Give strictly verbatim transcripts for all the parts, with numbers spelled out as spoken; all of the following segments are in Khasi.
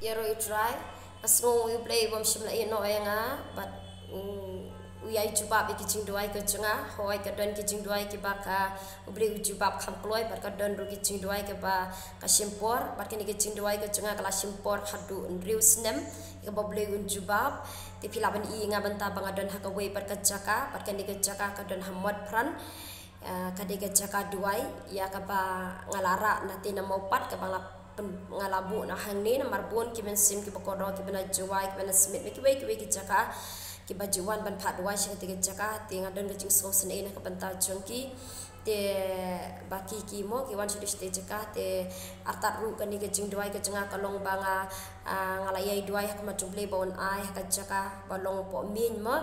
Ïaroh ïa u Trai, nga sngew U Blei u bym shym la ïehnoh ïa nga bad u, u ïai jubab ïa ki jingduwai ka jong nga. Hooid, ka don ki jingduwai kiba ka, U Blei u jubab kham kloi, bad ka don ruh ki jingduwai kiba ka shim por, bad kine ki jingduwai ka jong nga ka la shim por haduh hynriew snem ïa kaba U Blei un jubab. Te phi lah ban i ïa nga mynta ba nga don ha kawei pat ka jaka, bad kane ka jaka ka don ha Motphran. Ah, ka dei ka jaka duwai ïa kaba nga la rah na te na mawpat, kaba nga la pyn-, nga la buh na hangne, namar bun ki mynsiem kiba kordor kiba na Jowai, kiba na Smit, kiwei kiwei ki jaka, kiba ju wan ban phah duwai sha kata ka jaka. Te nga don ka jingsngewsynei na ka bynta jong ki. Te ba ki, ki mo ki wan shaduh shatei jaka. Te artat ruh kane ka jingduwai ka jong nga ka long ba nga, ah, nga la ïai duwai ha khmat jong U Blei ba un ai ha ka jaka ba long poh miej mo.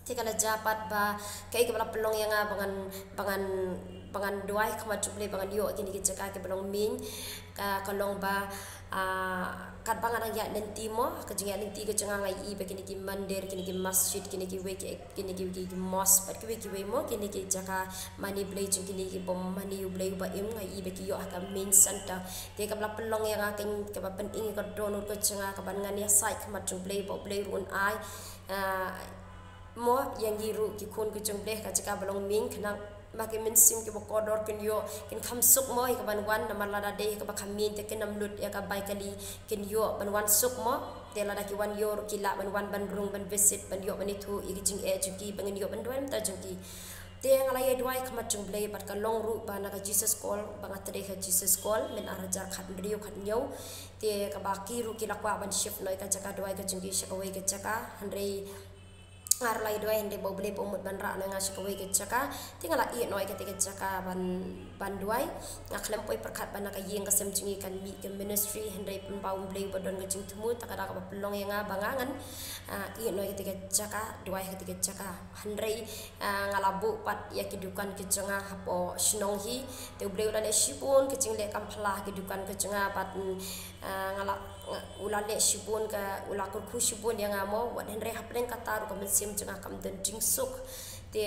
Te ka la jia pat ba kaei kaba la pynlong ïa nga ba ngan, ba ngan, ba ngan duwai ha khmat jong U Blei ba ngan ïoh kine ki jaka kiba long miej, ka, ka long ba, ah, katba nga dang ïaid lynti mo, ka jingïaid lynti ka jong nga, nga ïohi ba kine ki mandir, kine ki masjid, kine kiwei ki, kine kiwei ki, ki mosque, bad kiwei kiwei mo, kine ki jaka mane Blei jong kine ki bym mane U Blei uba im, nga ïohi ba ki ïoh ha ka main centre. Te kaba la pynlong ïa nga, ka, kaba pynim ïa ka dohnud ka jong nga, kaba ngan ïasaid ha khmat jong U Blei ba U Blei ruh un ai, ah, mo, ïa ngi ruh ki khun ki jong U Blei ha ka jaka ba long miej, khnang ba ki mynsiem kiba kordor kin ïoh, kin kham suk mo ïa kaban wan, namar lada dei ha kaba kham miej te kin ym lut ïa ka bai kali, kin ïoh ban wan suk mo. Te lada ki wan ïoh ruh ki lah ban wan ban rung, ban visit, ban ïoh ban ithuh ïa ki jingeh jong ki, ba ngin ïoh ban duwai na ka bynta jong ki. Te nga la ïai duwai ha khmat jong U Blei bad ka long ruh ba na ka Jesus Call, ba nga trei ha Jesus Call mynta ar hajar khathynriew khathynñiew. Te kaba ki ruh ki la kwah ban shift noh ïa ka jaka duwai ka jong ki sha kawei ka jaka, hynrei nga ruh la ïai duwai hynrei ba U Blei um mut ban rah noh ïa nga sha kawei ka jaka. Te nga la ïeh noh ïa kata ka jaka ban, ban duwai. Nga khlem poi pyrkhat ba na ka ïing ka sem jong ngi kan mih ka ministry, hynrei pynban U Blei uba don ka jingthmu, te ka dei kaba pynlong ïa nga ba nga ngan, ah, ïeh noh ïa kata ka jaka, duwai ha kata ka jaka. Hynrei, ah, nga la buh pat ïa ki dukan ki jong nga hapoh shnong hi. Te U Blei u la leh shibun ka jingleh kam phylla ha ki dukan ki jong nga bad, mm, ah, nga la, nga, u la leh shibun ka, u la kyrkhu shibun ïa nga mo, wat hynrei hapdeng kata ruh ka mynsiem jong nga kam don jingsuk. Te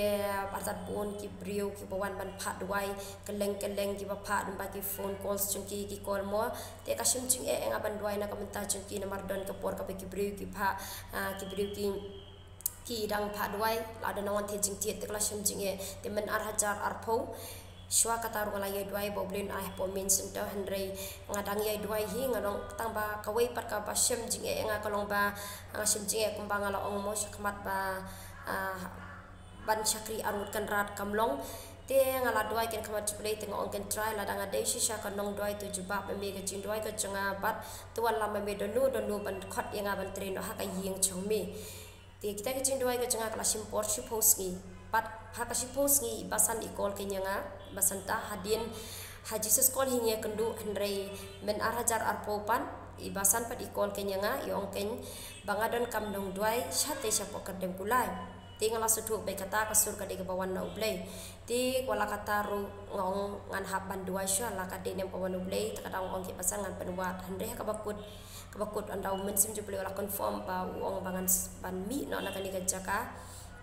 artat bun ki briew kiba wan ban phah duwai, kylleng kylleng kiba phah, dang ba ki phone calls jong ki, ki call mo. Te ka shim jingeh ïa nga ban duwai na ka bynta jong ki, namar don ka por kaba ki briew ki phah, ah, ki briew ki, ki dang phah duwai, la don nangwan te jingtied, te ka la shim jingeh. Te mynta ar hajar arphew, shuwa kata ruh nga la ïai duwai ba U Blei un ai hapoh main centre, hynrei nga dang ïai duwai hi, nga long tang ba kawei pat kaba shim jingeh ïa nga ka long ba, ah, nga shim jingeh kumba nga la ong mo shakhmat ba, ah, ban shakri arngut kynrad kam long. Te nga la duwai kein ha khmat jong U Blei, te nga ong kein Trai, lada nga dei shisha ka nongduwai, to jubab ma me ka jingduwai ka jong nga bad to wallam ma me da uno da uno ban khot ïa nga ban trei noh ha ka ïing jong me. Te kita ki jingduwai ka jong nga ka la shim por shiphew sngi. Bad ha ka shiphew sngi i Basan i call kein ïa nga, Basan ta hadien ha Jesus Call hi ngi ïakynduh, hynrei mynta ar hajar arphew pat i Basan pat i call kein ïa nga, i ong kein ba nga donkam nongduwai shatei shapoh Kyrdemkulai. Te nga la sngewthuh ba kata ka sur ka dei kaba wan na U Blei. Te wat la kata ruh nga ong ngan hap ban duwai shuwa, la ka dei ne em ka wan U Blei, te kata nga ong ki Basan ngan pynwad. Hynrei ha kaba kut, kaba kut ynda u Mynsiem jong U Blei u la confirm ba u ong ba ngan s-, ban mih noh na kane ka jaka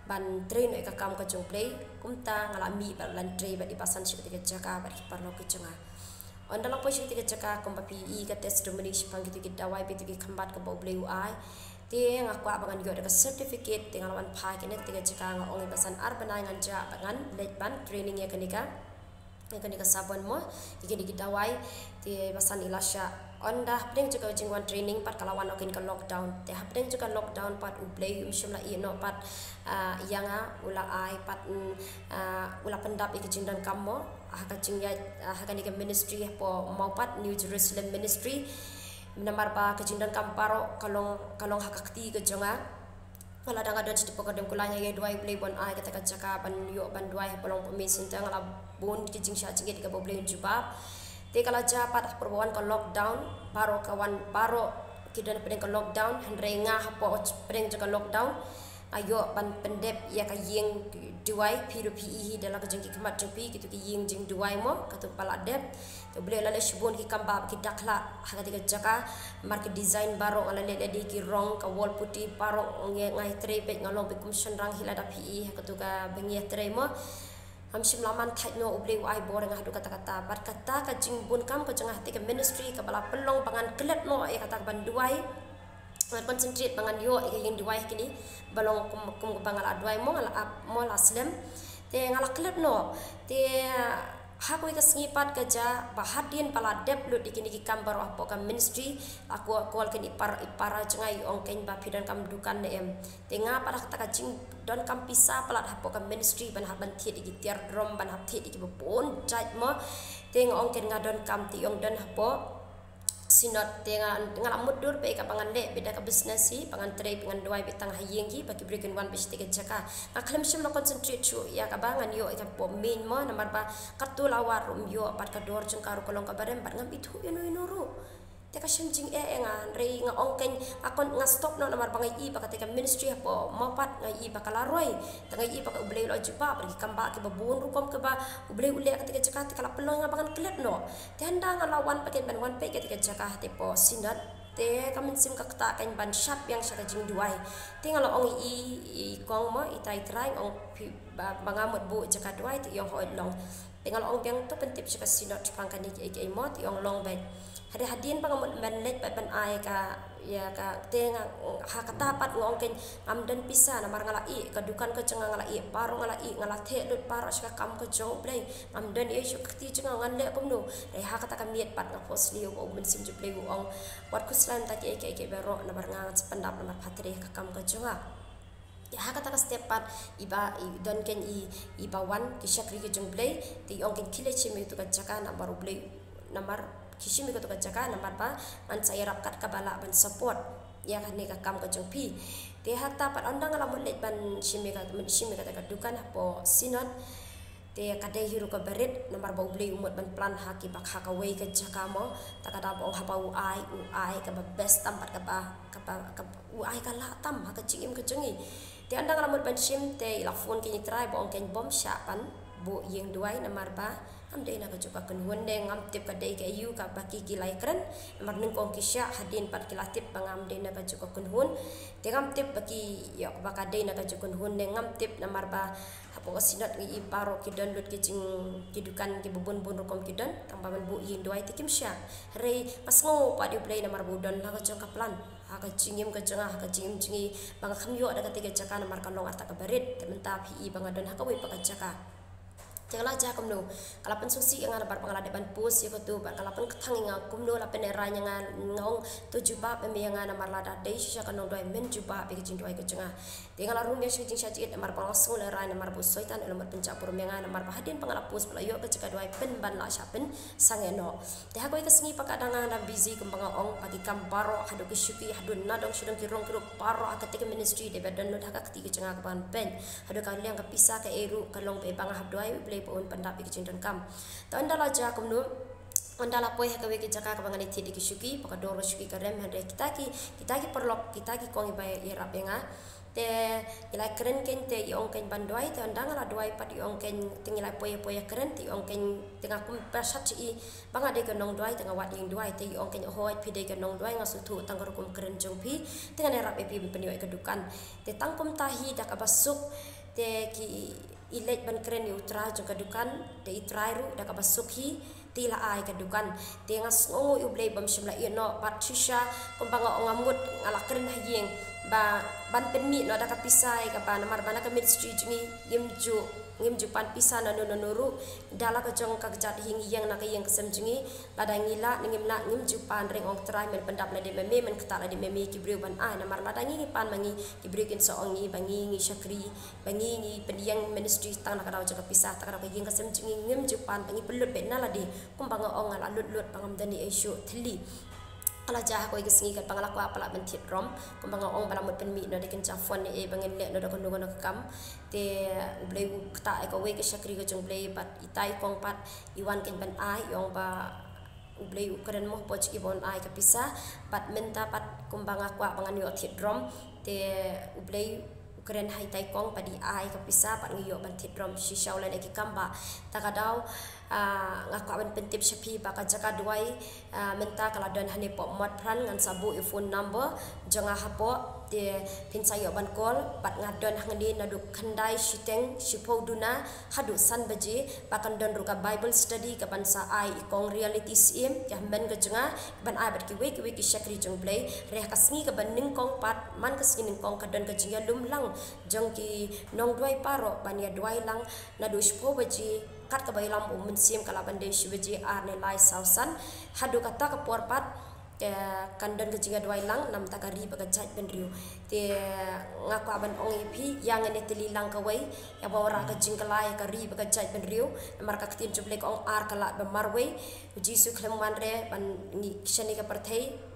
ban trei noh ïa ka kam ka jong U Blei. Kumta nga la mih bad la trei bad i Basan sha kata ka jaka bad ki paralok ki jong nga. Ynda la poi sha kata ka jaka, kumba phi i ka testimony shaphang kito ki dawai bad kito ki khambat kaba U Blei u ai. Te nga kwah ba ngan ïoh da ka certificate, te nga la wan phai kein ha kata ka jaka, nga ong i Basan ar bnai ngan jah bad ngan leit ban training ïa kane ka, ïa kane ka sabon mo, ïa kine ki dawai. Te Basan i la shah. Ynda hapdeng jong ka jingwan training pat ka la wan noh kein ka lockdown. Te hapdeng jong ka lockdown pat U Blei um shym la ïehnoh pat, ah, ïa nga, u la ai pat, mm, ah, u la pyndap ïa ka jingdonkam mo ha ka jingïaid, ah, ha kane ka ministry hapoh Mawpat, New Jerusalem Ministry. Namar ba ka jingdonkam baroh ka long, ka long ha ka kti ka jong nga. Lada nga don shatei shapoh Kyrdemkulai, nga ïai duwai U Blei ban ai kata ka jaka ban ïoh ban duwai hapoh long pynmih, shisha nga la bun ki jingshah jingit kaba U Blei un jubab. Te ka la jia pat ha por ba wan ka lockdown, baroh ka wan, baroh ki don hapdeng ka lockdown, hynrei nga hapoh hapdeng jong ka lockdown nga ïoh ban pyndep ïa ka ïing duwai, phi ruh phi i hi da la ka jong ki khmat jong phi, kito ki ïing jingduwai mo, kato ba la dep. Te U Blei u la leh shibun ki kam ba ki dak lah ha kata ka jaka. Namar ki design baroh nga la leh lade, ki rong, ka wall putty baroh nga, nga ïatrei beit, nga long beit kum shynrang hi lada phi i ha kato kaba ngi ïatrei mo. Ngam shym la man thait noh, U Blei u ai bor ïa nga haduh katta katta. Bad kata ka jingbun kam ka jong nga ha kata ka ministry kaba la pynlong ba ngan klet noh ïa kata kaban duwai. Ngan concentrate ba ngan ïoh ïa ka ïing duwai ha kine ba long kum, kum kaba nga la duwai mo, nga la ap mo, la slem. Te nga la klet noh. Te ha kawei ka sngi pat ka jia ba hadien ba la dep lut ïa kine ki kam baroh hapoh ka ministry, la call, call kein i para, i para jong nga, i ong kein ba phi donkam dukan ne em. Te nga pat ha kata ka jingdonkam pisa palat hapoh ka ministry ban hap ban thied ïa ki tiar drum, ban hap thied ïa kiba bun jait mo. Te nga ong kein nga donkam, te i ong don hapoh Synod. Te nga, nga la mutdur beit ïa kaba ngan leh beit da ka business hi, ba ngan trei, ba ngan duwai beit tang ha ïing hi, ba ki briew kin wan beit sha kata ka jaka. Nga khlem shym la concentrate shuh ïa kaba ngan ïoh ïa ka pop main mo, namar ba katto la wad ruh ym ïoh, bad ka dor jong ka ruh ka long kaba rem, bad ngam ithuh ïano ïano ruh. Te ka shem jingeh ïa nga, hynrei nga ong kein nga kon, nga stop noh namar ba nga ïohi ba kata ka ministry hapoh mo pat nga ïohi ba ka la roi. Te nga ïohi ba ka U Blei u la jubab, bad ki kam ba kiba bun rukom kaba U Blei u leh ha kata ka jaka, te ka la pynlong ïa nga ba ngan klet noh. Te hynda nga la wan pat kein ban wan peit ha kata ka jaka ha te hapoh Synod, te ka mynsiem ka ktah kein ban shad biang sha ka jingduwai. Te nga la ong ïa i, i kong mo, ita i trai, nga ong phi ba, ba nga mut buh jaka duwai, te i ong hooid long. Te nga la ong biang to pyntip sha ka Synod shaphang kane kiei kiei mo, te i ong long beit. Hynrei hadien ba nga mut ban leit beit ban ai ka, ïa ka, te nga, ha kata pat nga ong kein ngam don pisa namar nga la ïeh, ka dukan ka jong nga nga la ïeh baroh, nga la ïeh, nga la theh lut baroh sha ka kam ka jong U Blei. Ngam don ei shuh ha ka kti jong nga, ngan leh kumno. Hynrei ha kata ka miet pat nga phohsniew ba u Mynsiem jong U Blei u ong, wat khuslai mynta kiei kiei baroh namar nga ngan sa pyndap namar pha trei ha ka kam ka jong nga. Te ha kata ka step pat i ba, i don kein i, i ba wan ki shakri ki jong U Blei, te i ong kein khie leit shim ïa kato ka jaka namar U Blei, namar khie shim ïa kato ka jaka namar ba ngan sa ïarap kat kaba lah ban support ïa kane ka kam ka jong phi. Te ha kata pat ynda nga la mut leit ban shim ïa ka, shim ïa kata ka dukan hapoh Synod, te ka dei hi ruh kaba rit namar ba U Blei u mut ban plan ha ki bak ha kawei ka jaka mo. Ta ka da ba ong haba u ai, u ai kaba best tam bad kaba, kaba, kaba u ai ka lah tam ha ka jingim ka jong ngi. Te ynda nga la mut ban shim te i la phone kein i trai ba ong kein bym shah ban buh ïing duwai namar ba ngam dei na kajuh ka kynhun, ne ngam tip ka dei kaei kaba ki ki la ïakren. Namar nyngkong ki shah, hadien pat ki la tip ba ngam dei na kajuh ka kynhun. Te ngam tip ba ki ïoh ba ka dei na kajuh ka kynhun, ne ngam tip namar ba hapoh ka Synod ngi i baroh ki don lut ki jing, ki dukan kiba bun bun rukom ki don, tang ba ban buh ïing duwai te kim shah. Hynrei nga sngew pat ïa U Blei namar ba u don la ka jong ka plan ha ka jingim ka jong nga, ha ka jingim jong ngi, ba nga kham ïoh da kata ka jaka namar ka long arta kaba rit. Te mynta phi i ba nga don ha kawei pat ka jaka. Te ka la jia kumno, ka la pynsngewsih ïa nga namar ba nga la dep ban post ïa kato, bad ka la pynkthang ïa nga kumno la pynrai ïa nga, nga ong to jubab em ïa nga namar lada dei shisha ka nongduwai men jubab ïa ka jingduwai ka jong nga. Te nga la rung ïa sha ka jingshah jied namar ba nga sngew la rai namar ba u Soitan u la mut pynjah burom ïa nga namar ba hadien ba nga la post ba la ïoh ka jaka duwai pynban la shah pynsangeh noh. Te ha kawei ka sngi pat ka dang nga dang busy kumba nga ong, ba ki kam baroh haduh ki shuki, haduh nadong shadong ki rong ki ruh baroh ha kata ka ministry dei ban don lut ha ka kti ka jong nga kaba ngan peit. Haduh ka liang ka pisa kaei ruh ka long ba ei ba nga hap duwai U Blei ba un pyndap ïa ka jingdonkam. Te ynda la jia kumno, ynda la poi ha kawei ka jaka kaba ngan ïathied da ki shuki, ba ka dor ka shuki ka rem, hynrei kita ki, kita ki paralok, kita ki kong iba ïarap ïa nga. Te ngi la kren kein te i ong kein ban duwai, te ynda nga la duwai pat i ong kein, te ngi la poi, poi ïakren, te i ong kein te nga kum ba shad sha i ba nga dei ka nongduwai, te nga wad ïing duwai, te i ong kein hooid phi dei ka nongduwai, nga sngewthuh tang ka rukom kren jong phi, te ngan ïarap ïa phi ban pynïoh ïa ka dukan. Te tang kumta hi da kaba suk, te ki i leit ban kren ïa u trai jong ka dukan, te i trai ruh da kaba suk hi, te i la ai ka dukan. Te nga sngewnguh ïa U Blei bym shym la ïeh noh, bad shisha kumba nga ong nga mut nga la kren ha ïing ba ban pynmih noh da ka pisa ïa kaba namar ba na ka ministry jong ngi ngim ju, ngim ju pan pisa na no na no ruh. Da la ka jong ka kjat hi ngi ïeng na ka ïing ka sem jong ngi, lada ngi lah ne ngim lah ngim ju pan, hynrei ong Trai men pyndap lade ma me, men ktah lade ma me ki briew ban ai, namar lada ngi ngi pan ma ngi ki briew kin sa ong ngi ba ngi ngi shakri, ba ngi ngi pynïeng ministry tang na ka daw jong ka pisa, tang na ka daw ka ïing ka sem jong ngi ngim ju pan, ba ngi pynlut beit na lade. Kumba nga ong nga la lut lut ba ngam don ei ei shuh thylli. Ka la jia ha kawei ka sngi katba nga la kwah palat ban thied drum, kumba nga ong ba la mut pynmih noh da kynja phone ne ei ba ngin leh noh da kano kano ka kam. Te U Blei u ktah ïa kawei ka shakri ka jong U Blei bad itai i kong pat i wan kein ban ai, i ong ba U Blei u kren mo hapoh jong i ba un ai ka pisa. Bad mynta pat kumba nga kwah ba ngan ïoh thied drum, te U Blei u kren ha itai i kong bad i ai ka pisa bad nga ïoh ban thied drum shisha u leh da ki kam ba ta ka daw Ah, nga kwah ban pyntip sha phi ba ka jaka duwai, ah, mynta ka la don hangne poh Motphran, ngan sa buh ïa phone number jong nga hapoh, te phin sa ïoh ban call, bad nga don hangne naduh khyndai shiteng, shiphew duna haduh san baje, ba kan don ruh ka Bible study kaban sa ai i kong Reality Syiem, ïa hynmen ka jong nga, ban ai bad kiwei kiwei ki shakri jong U Blei. Hynrei ha ka sngi kaba nyngkong pat, man ka sngi nyngkong, ka don ka jingïalum lang jong ki nongduwai baroh ban ïa duwai lang naduh shiphew baje kat kaba ïalam u Mynsiem, ka lah ban dei shi baje ar ne lai saw san. Haduh kata ka por pat, eh, kan don ka jingïaduwai lang namar ka ri bad ka jaitbynriew. Te nga kwah ban ong ïa phi, ïa ngin ïa tylli lang kawei, ïa ba wanrah ka jingkylla ïa ka ri bad ka jaitbynriew. Namar ka ktien jong U Blei ka ong, ar kylla ba marwei. U Jisu khlem wan re ban ngi shane ka pyrthei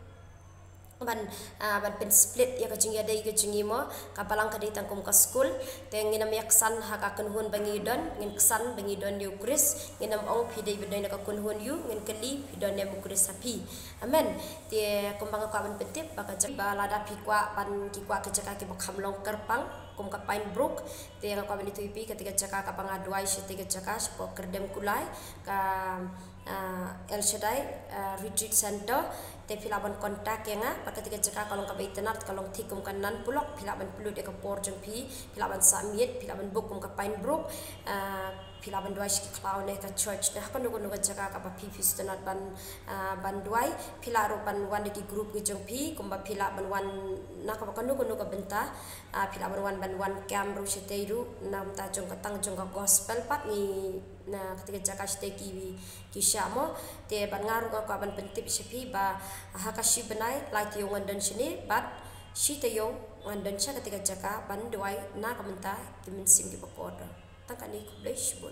ban, ah, ban pynsplit ïa ka jingïadei ka jong ngi mo, ka balang ka dei tang kum ka skul. Te ngin ym ïa ksan ha ka kynhun ba ngi don, ngin ksan ba ngi don ïa u Khrist, ngin ym ong phi dei ba don ïa ka kynhun ïa u, ngin kylli phi don ne em u Khrist ha phi. Amen. Te kumba nga kwah ban pyntip ba ka jaka ba lada phi kwah ban ki kwah ki jaka kiba kham long kyrpang kum ka Pine Brook, te nga kwah ban ïathuh ïa phi kata ka jaka kaba nga duwai shatei ka jaka shapoh Kyrdem Kulai, ka ah, El Shaddai, ah, Retreat Center, te phi lah ban contact ïa nga, bad kata ka jaka ka long kaba itynnad, ka long thik kum ka Nanpulok, phi lah ban pynlut ïa ka por jong phi, phi lah ban submit, phi lah ban book kum ka Pine Brook, ah, phi lah ban duwai sha ki khlaw ne ka church ne ha kano kano ka jaka kaba phi phi sngewtynnad ban, ah, ban duwai, phi lah ruh ban wan da ki group ki jong phi, kumba phi lah ban wan na kaba kano kano ka bynta, ah, phi lah ban wan ban wan camp ruh shatei ruh, na bynta jong ka tang jong ka gospel pat ngi na kata ka jaka shatei ki, ki shah mo. Te bad nga ruh nga kwah ban pyntip sha phi ba ha ka shi bnai lai taïew ngan don shane bad shi taïew ngan don sha kata ka jaka ban duwai na ka bynta ki mynsiem kiba kordor. Tang kane, khublei shibun.